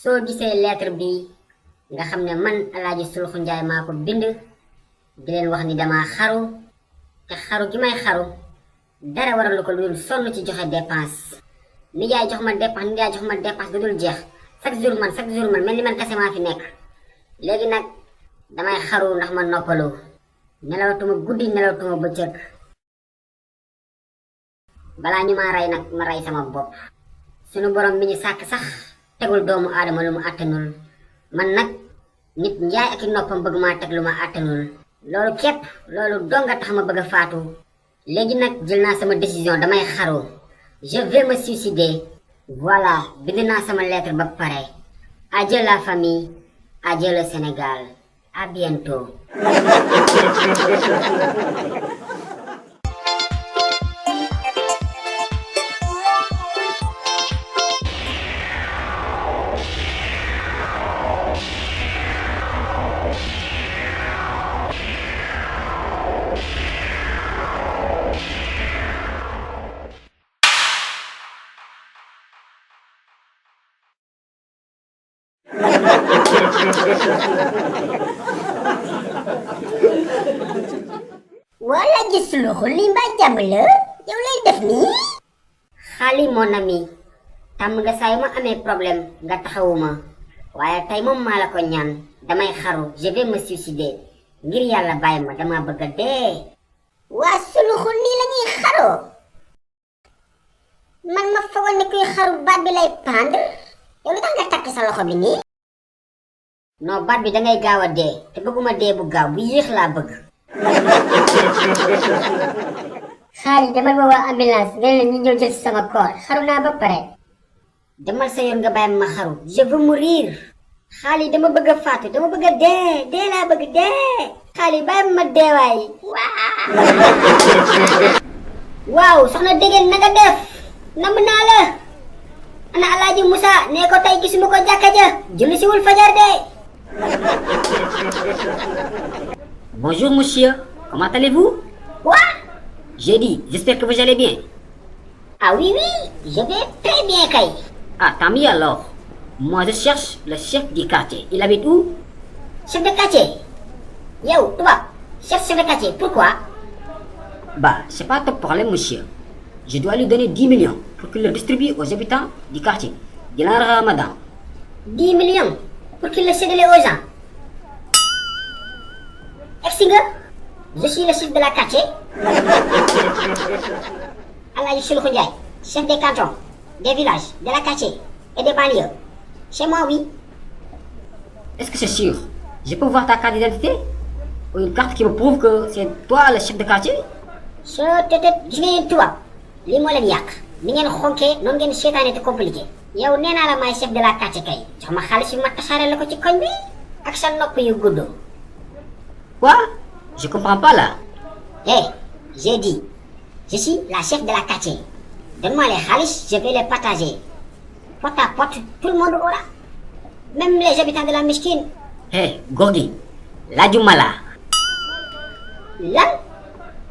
soo gisee lettre bi nga xam ne man Alaaji Sulxu Njaay maa ko bind di leen wax ni dama xaru te xaru gi may xaru dara waralu ko lu dul sonn ci joxe dépense nijaay jox ma dépense du dul jeex chaque jour man mel ni man kese maa fi nekk léegi nag damay xaru ndax ma noppalu nelawatuma guddi nelawatuma bëccëg balaa ñu ma rey nag ma rey sama bopp sunu borom mi ñu sàkk sax tegul doomu aadama lu mu àttanul man nag nit njaay ak i noppam bëgg maa teg lu ma àttanul loolu képp loolu donga tax ma bëgg a faatu léegi nag jël naa sama décision damay xaru je vais me suicider voilà bind naa sama lettre ba pare adieu la famille adieu le Sénégal à bientôt. wala gis loxo li mbaa jàmm la yow lay def nii. xaali mon ami tàmm nga saa yu ma amee problème nga taxawuma waaye tey moom maa la ko ñaan damay xaru je vais me suicider ngir yàlla bàyyi ma dama bëgg a dee. waa suluxu nii la ñuy xaroo man ma foogoon ne kuy xaru baat bi lay pendre yow lu tax nga takk sa loxo bi nii. non baat bi dangay gaaw a dee te bëgguma dee bu gaaw bu yéex laa bëgg. xaalis demal ma waa ambulance nga ne ñu ñëw jël si sama koor xaru naa ba pare. demal sa yoon nga bàyyi ma xaru je veux mourir. xaalis dama bëgg a faatu dama bëgg a dee laa bëgg dee. xaalis bàyyi ma dee waay. waaw soxna Dégeen na nga def. namm naa la. ana Alaaji Moussa nee ko tey gisuma ko jàkka ja julli si wul fajar de. Bonjour monsieur, comment allez-vous? Quoi? J'ai dit, j'espère que vous allez bien. Ah oui, je vais très bien kay. Ah, tant mieux alors. Moi je cherche le chef du quartier. Il habite où? Chef de quartier? Yow, toi, chef de quartier, pourquoi? Bah, c'est pas ton problème monsieur. Je dois lui donner 10 millions pour qu'il le distribue aux habitants du quartier durant le Ramadan. 10 millions pour qu'il le séddale aux gens. Est-ce que je suis le chef de la quartier? Alaaji Sulxu Njaay, chef des cantons, des villages, de la quartier et des banlieues. Chez moi, oui. Est-ce que c'est sûr? Je peux voir ta carte d'identité? Ou une carte qui me prouve que c'est toi le chef de quartier? gis nga yéen tubaab lii moo leen yàq ni ngeen xonkee noonu ngeen seetaane te compliqué. yow nee naa la maay chef de la quartier kay jox ma xaalis bi ma tasaare la ko ci koñ bi ak sa nopp yu gudd. Quoi? Je comprends pas là. J'ai dit, je suis la chef de la quartier. Donne-moi les khalis, je vais les partager. Porte à porte, tout le monde aura. Même les habitants de la Miskine. Gorgui, laajuma la. Lan?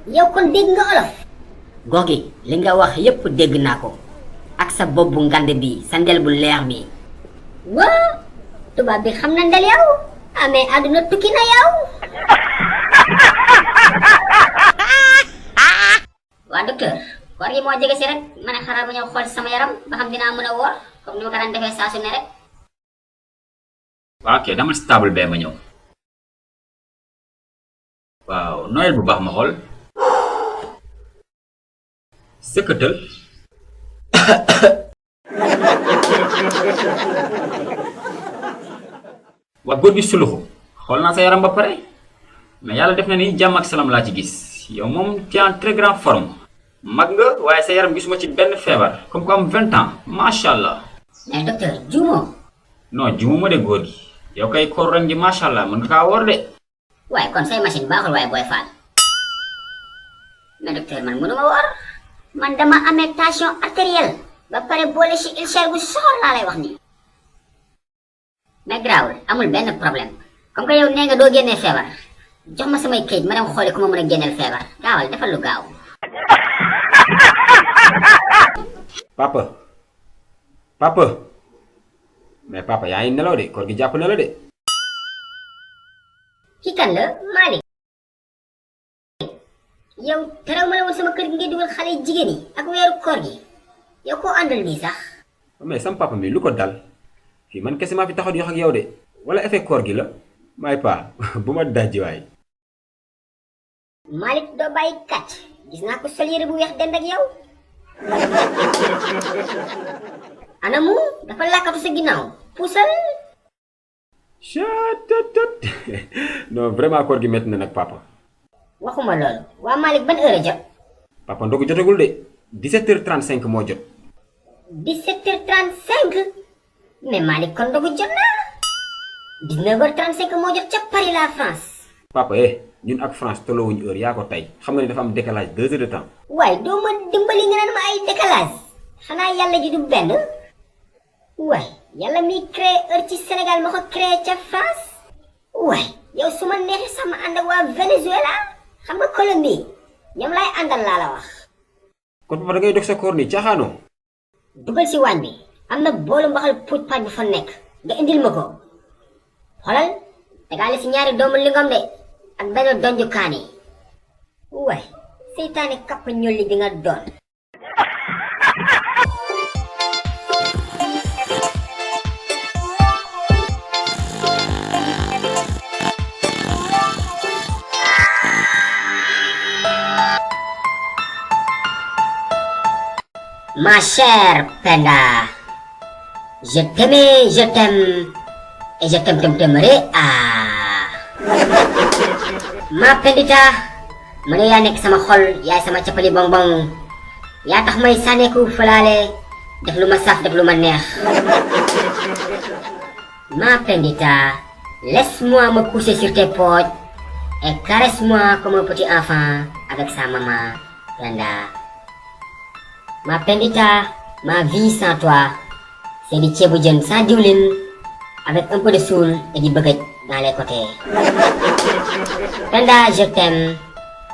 Yow kon dégg nga olof. Gorgui, li nga wax yépp dégg naa ko. ak sa bopp bu ngand bi sa ndel bu leer mi. Waa tubaab bi xam na ndel yow. Amee àdduna tukki na yow. waa docteur koor gi moo jege si rek ma ne xaaral ma ñëw xool sama yaram ba xam dinaa mën a woor comme ni ma ko daan defee saa su ne rek. waaw ok dama si table bee ma ñëw. waaw noyel bu baax ma xool. sëkkatal. waa góor gi suluxu xool naa sa yaram ba pare mais yàlla def na ni jàmm ak salaam laa ci gis yow moom tu es en très grande forme mag nga waaye sa yaram gisuma ci benn feebar comme ko am 20 ans macha allah. mais docteur juumoo. non juumuma de góor gi yow kay koor ren ji macha allah mën nga kaa woor de. waaye kon say machine baaxul waaye booy faal. mais docteur man mënuma woor man dama amee tension artérielle ba pare boole si ulcère bu soxor laa lay wax nii. mais grawul amul benn problème comme que yow nee nga doo génnee feebar jox ma samay këyit ma dem xooli ku ma mën a génneel feebar gaawal defal lu gaaw. papa mais papa yaa ngi nelaw de koor gi jàpp na la de. kii kan la Malick yow terew ma la woon sama kër gi ngay dugal xale yi jigéen yi ak weeru koor gi yow koo àndal nii sax. mais sam papa mi lu ko dal fii man kese maa fi taxaw di wax ak yow de wala effet koor gi la may pa bu ma dajji waay. Malick doo bàyyi kàcc gis naa ko sol yére bu weex dend ak yow. anamu dafa làkkatu sa ginnaaw puusal. chatat non vraiment koor gi métti na nag papa. waxuma loolu waa Malick ban heure a jot. papa ndogu jotagul de 17h35 moo jot. 17h35 mais Malick kon ndogu jot na 19h35 moo jot ca Paris la France. papa ñun ak France tolloowuñu heure yaa ko tey xam nga ni dafa am décalage 2 heures de temps. waaye doo ma dimbali nga naan ma ay décalage xanaa yàlla ji du benn waaye yàlla miy créé heure ci Sénégal ma ko créé ca France waaye yow su ma neexee sax ma ànd ak waa Venezuela xam nga Colombie ñoom laay àndal laa la wax. kon papa da ngay dog sa koor nii caaxaanoo. dugal si waañ bi am na boolu mbaxal puuj paaj bu fa nekk nga indil ma ko xoolal tegaale si ñaari doomu lingom de ak benn donju kaani waay seytaane kapp ñolli bi nga doon. Ma chère Penda, je t'aimais, je t'aime, et je t'aimerai. Ma Pendita, ma ne yaa nekk sama xol yaay sama cappali bonbon yaa tax may sànneeku falaale def lu ma saf def lu ma neex. Ma Pendita, laisse-moi me coucher sur tes poches et caresse-moi comme un petit enfant avec sa maman Penda. Ma Pendita, ma vie sans toi, c'est du ceebu jën sans diwlin, avec un peu de soul et du bëggëj dans les côtés. Penda, je t'aime.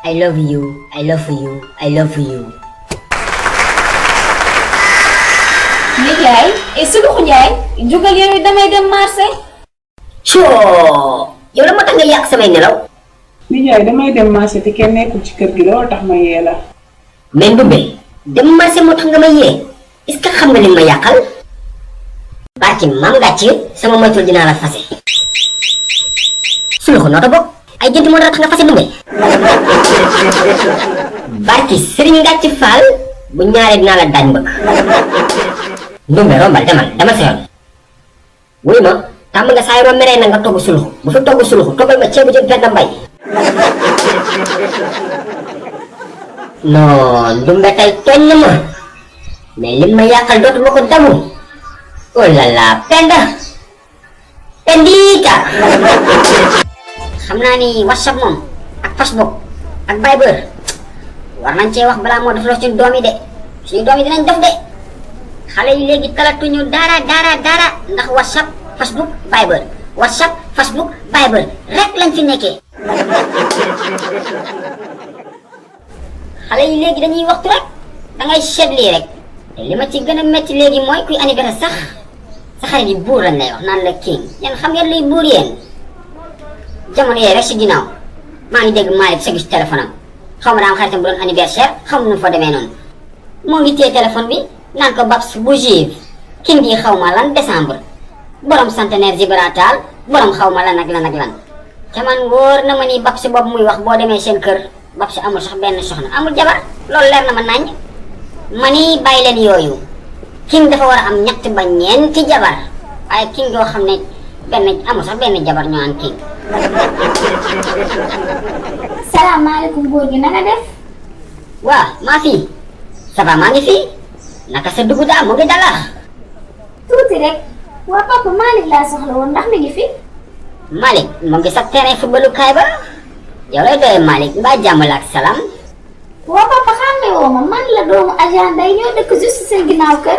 I love you, I love you, I love you. Nijaay, Suluxu Njaay, jugal yow damay dem marché. Coo, yow la moo tax nga yàq samay nelaw. Nijaay damay dem marché te kenn nekkul ci kër gi loolu tax ma yee la. mais Ndumbe dem marché moo tax nga ma yee est-ce que xam nga li ma yàqal. barki maam ngàcc sama moytul dinaa la fase. Suluxu noo ta bokk ay jënt moo tax nga fase Ndumbe. barki Sëriñ Ngàcc Faal bu ñaaree dinaa la daañ mbëkk. Ndumbe rombal demal sa yoon. wuy ma tàmm nga saa yoo meree na nga togg suluxu bu fi togg suluxu toggal ma ceebu jën Penda Mbay. non Ndumbe tey tooñ na ma mais lim ma yàqal dootuma ko damu. oh là là Penda Pendita. xam naa ni WhatsApp moom ak Facebook ak Viber war nañ cee wax balaa moo def loo suñu doom yi de suñu doom yi dinañ def de xale yi léegi talatuñu dara ndax WhatsApp Facebook Viber WhatsApp Facebook Viber rek lañ fi nekkee. xale yi léegi dañuy waxtu rek dangay seet lii rek te li ma ci gën a métti léegi mooy kuy anniversaire sax sa xarit yi buur lañ lay wax naan la king yéen xam ngeen luy buur yéen. jamono yee rek si ginnaaw maa ngi dégg Malick sa gis téléphone am xaw ma daa am xaritam bu doon anniversaire xaw ma nu fa demee noonu moo ngi téye téléphone bi naan ko Babs bu Jive king yi xaw ma lan décembre borom centenaire Gibraltar borom xaw ma lan ak lan te man wóor na ma ni Babs boobu muy wax boo demee seen kër Babs amul sax benn soxna amul jabar loolu leer na ma naññ ma ni bàyyi leen yooyu king dafa war a am ñett ba ñeenti jabar waaye king yoo xam ne benn amul sax benn jabar ñoo am king. salaamaaleykum góor gi na nga def. waaw maa fi ça va maa ngi fi naka sa dugub daal mu ngi dala. tuuti rek waa papa Malick laa soxla woon ndax mi ngi fi. Malick mu ngi sa terrain footballukaay ba yow lay doyee Malick mbaa jàmm la ak salaam. waa papa xàmme woo ma man la doomu agent day ñoo dëkk juste seen ginnaaw kër.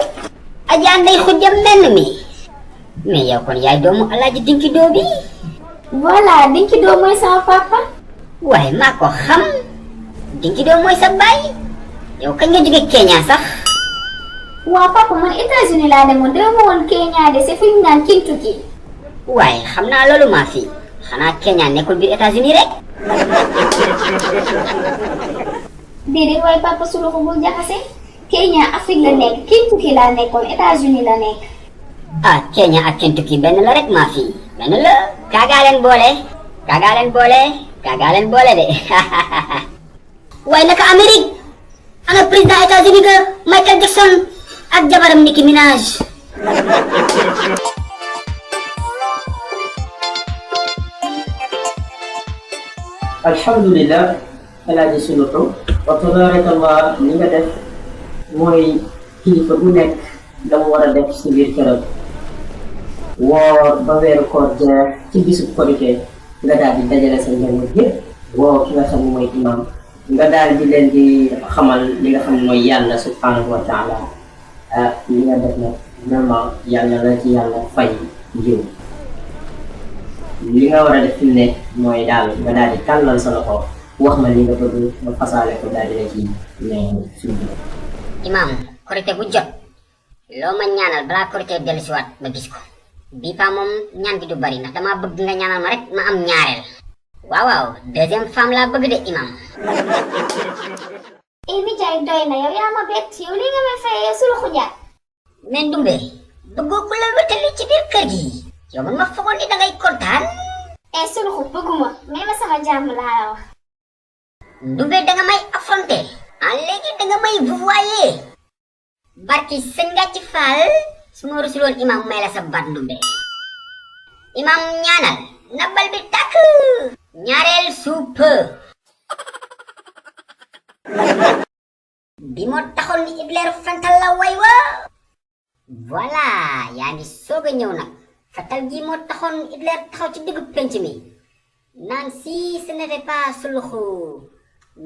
Ajaan day xujjam menn mi mais yow kon yaay doomu Alaaji Dinki Doo bi. voilà Dinki Doo mooy sama papa. waaye maa ko xam Dinki Doo mooy sa baay yow kañ nga jóge Kenya sax. waa papa man États-Unis laa demoon dama woon Kenya de c'est fi ñu naan Kentucky. waaye xam naa loolu maa fi xanaa Kenya nekkul biir États-Unis rek. déedéet waaye papa Suluxu bul jaxase Kenya Afrique la nekk Kentucky laa nekkoon États-Unis la nekk. ah Kenya ak Kentucky benn la rek maa fi benn la. kaagaa leen boole de. waaye naka Amérique ana président États-Unis ga Michael Jackson ak jabaram Nicki Minaj. alhamdulillah Alaaji Suluxu wa tabarakallah li nga def mooy kilifa bu nekk dama war a def si biir këram woor ba weeru koor jeex ci bisu korite nga daal di dajale sa njaboot yëpp woo ki nga xam ne mooy imam nga daal di leen di xamal li nga xam ne mooy yàlla subhanahu wa taala li nga def nag vraiment yàlla la ci yàlla fay jiw li nga war a def fi mu nekk mooy daal nga daal di tàllal sa loxo wax ma li nga bëgg nga fasaale ko daal di la ci ne suñu. imam korite bu jot loo ma ñaanal balaa korite dellusiwaat ma gis ko bii paa moom ñaan gi du bari ndax dama bëgg nga ñaanal ma rek ma am ñaareel. waaw deuxième femme laa bëgg de imam. nijaay doy na yow yaa ma bett yow li nga may fayee yow Suluxu Jaan. mais Ndumbe bëggoo ku la wétali ci biir kër gi yow man ma foogoon ni dangay kontaan. Suluxu bëgguma mais ma sama jàmm laa la wax. Ndumbe danga may affronté léegi danga may vouvoyer barki sëñ nga ci faal su ma rusuloon imam may la sa baat Ndumbe. imam ñaanal na bal bi tàkk ñaareel suup bi moo taxoon ni Hitler fental la way wa voilà yaa ngi soog a ñëw nag fetal gi moo taxoon Hitler taxaw ci diggu penc mi naan si ce n'était pas Suluxu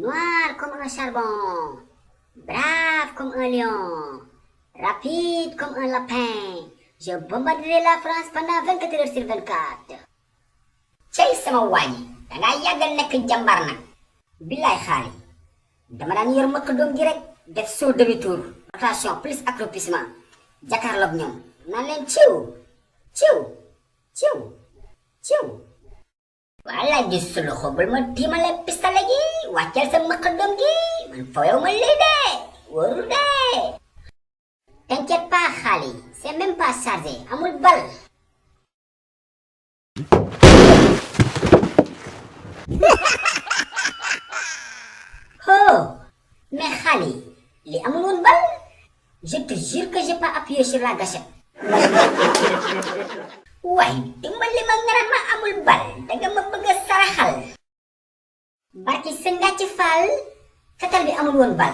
noir comme un charbon brave comme un lion rapide comme un lapin je bombarderai la France pendant 24 heures sur 24. cey sama waa ji dangaa yàggal nekk jàmbar nag billaay xaali dama daan yor mëkk doom gi rek def saut demi-tour rotation plus accroupissement jàkkaarloog ñoom naan leen ciw ciw ciw ciw wala di Suluxu bul ma tiimale pistolet gi wàcceel sa mëkk doom gi man fooyow ma lii de wóorul de. t'inquiète pas xaali c'est même pas chargé amul bal. oh mais xaali li amul woon bal je te jure que j'ai pas appuyé sur la gâchette. waaye dimbali ma nga naan ma amul bal danga ma bëgg a saraxal barki sëñ nga ci faal fetal bi amul woon bal.